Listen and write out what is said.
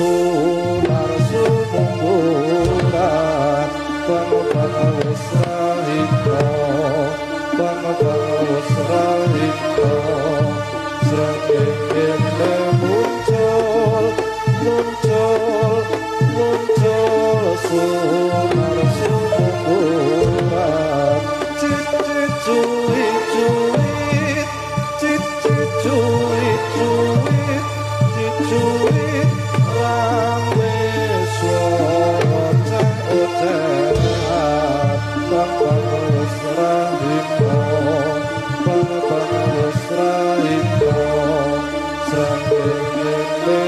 Sonar sumumburan bang-bang wis rahina, bang-bang wis rahina. Srengenge muncul, muncul, muncul sonar sumumburan. Cicit cuit cuit, cicit cuit cuit, cuit rame swara cah ocehan. Bang-bang wis rahina, bang-bang wis rahina. Srengenge